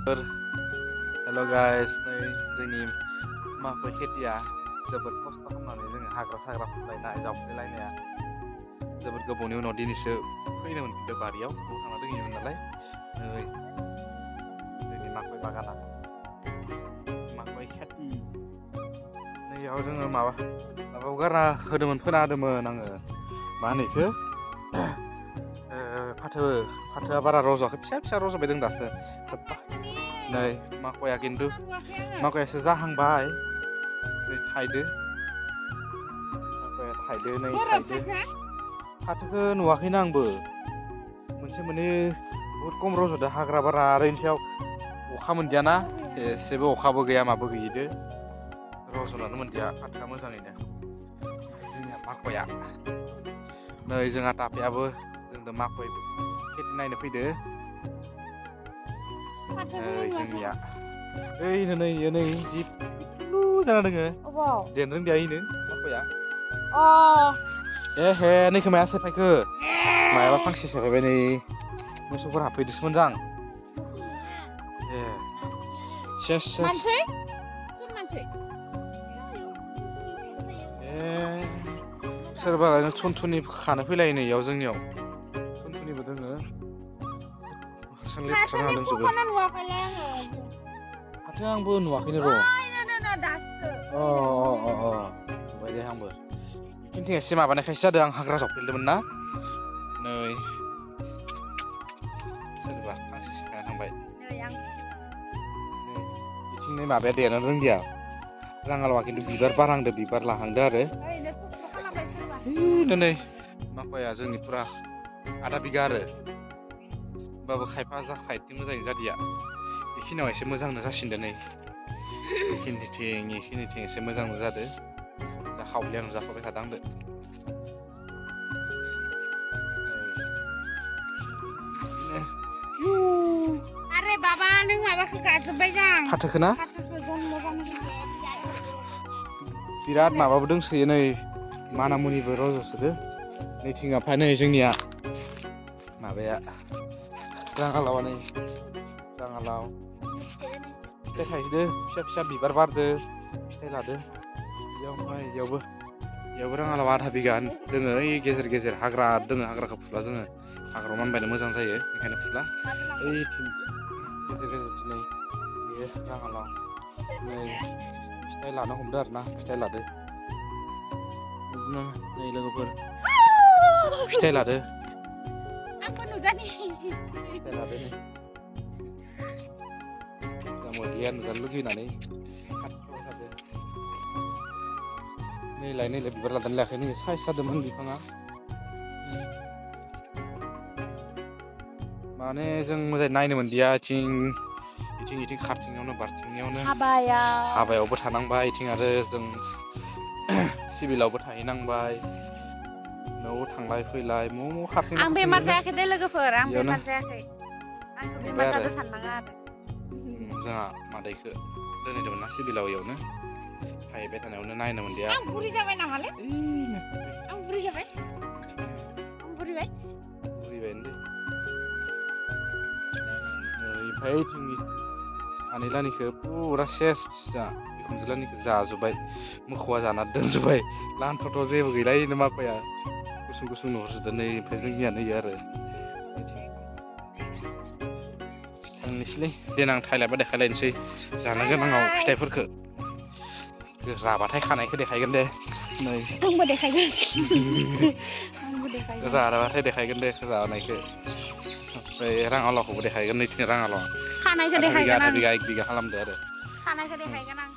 hello guys नै जोंनि माखै खेतिया जोबोद खस्थ' खालामनानै जोङो हाग्रा साग्रा फुलायनाय जावफ्लेलायनाया जोबोद गोबावनि उनाव दिनैसो फैनो मोनफिनदों बारियाव न'आव थांना दोङोमोन नालाय नै जोंनि माखै बागाना माखै खेति नैयाव जोङो माबायाव गारना होदोंमोन फोना होदोंमोन आङो मा होनो इखो फाथोआ बारा रज'आखै फिसा रज'बाय दं दासो नै माखया खिन्थु माखयासो जाहांबाय नै थाइदो माखया थाइदो नै थाइदो फाथोखौ नुवाखैनो आंबो मोनसे मोननै बुहुद खम रज'दो हाग्रा बारा आरो इनि सायाव अखा मोनदियाना एसेबो अखाबो गैया माबो गैयिदो रज'नानै मोनदिया फाथोआ मोजाङैनो जोंनिया माखया नै जोंहा ताफायाबो जोंदो माखय खेति नायनो फैदो जोंनिया ओइनो नै जि पिथ्लु जाना दोङो देरनो रोंदिया इनो माखया हे नै खोमाया सेफायखो मायाबा फांसे सेफायबाय नै मोसौफोर हाबफैदोसो मोनदां सेस सोरबालायनो थुनथुनि खानो फैलायो नै इयाव जोंनियाव थुनथुनिबो दोङो फाथो आंबो नुवाखैनो र' बाय दे आंबो खिन्थु एसे माबानायखायसो जादों आं हाग्रा जावफ्लेदोंमोन ना नै सोरबा फांसे सिखायना थांबाय बिथिं नै माबाया देरनो रोंदिया राङालावा खिन्थु बिबार बारहांदो बिबार लाहांदो आरो नै माखया जोंनि फुरा आधा बिगा आरो होमबाबो खायफा खायथिं मोजाङै जादिया बेखिनियाव एसे मोजांनो जासिनदो नै बेखिनिथिं एसे मोजांनो जादो दा खावलियानो जाखाबाय थादों आंबो आरे बाबा नों माबाखौ गाजोबबाय जां फाथोखो ना बिराद माबाबो दंसोयो नै मानामुनिबो रज'सोदो नैथिं ओमफ्राय नै जोंनिया माबाया राङालावा नै राङालाव फिथाइ थायदो फिसा बिबार बारदो फिथाइ लादो बेयाव ओमफ्राय इयावबो राङालावा आधा बिगा दोङो ओइ गेजेर हाग्रा दोङो हाग्राखौ फुला जोङो हाग्रायाव मानबायनो मोजां जायो बेखायनो फुला ओइथिं गेजेर नै बे राङालाव नै फिथाइ लानो हमदो आरो ना फिथाइ लादो बिदिनो नै लोगोफोर फिथाइ लादो फिथाइ लादो नै मोदैया नुजानो लुगैनानै खाथियाव थादो नैलाय बिबार लादों लायाखै नै साइज जादोंमोन बिफाङा माने जों मोजाङै नायनो मोनदिया इथिं खारथिंनायावनो बारथिंनायावनो हाबायावबो थानांबाय इथिं आरो जों सिभिलावबो थाहैनांबाय न'आव थांलाय फैलाय खारथिं आं बेमार जायाखै दे लोगोफोर आं बेमार जायाखै आंखौ बेमार जादो साननाङा आरो जोंहा मादैखौ दोनहैदोंमोन ना सिभिलाव इयावनो थाहैबाय थानायावनो नायनो मोनदिया आं बुरि जाबाय नामालै आं बुरि जाबाय बुरिबाय ओमफ्राय जोंनि आनैलानिखौ फुरा सेस बिखुनजोलानिखौ जाजोब्बाय मोखौआ जाना दोनजोब्बाय लानथ'थ' जेबो गैला इनो माखया गुसुं नुहुरजोबदों नै ओमफ्राय जोंनिया नै आरो थांनोसैलै देनां थायलायबा देखायलायनोसै जानो गोनाङाव फिथाइफोरखौ राबाथाय खानायखौ देखायगोन दे नै आंबो देखायगोन राबाथाय देखायगोन दे जानायखौ ओमफ्राय राङालावखौबो देखायगोन नैथिं राङालावा खानायखौ देखायगोन आधा बिगा 1 बिगा खालामदो आरो खानायखौ देखायगोन आं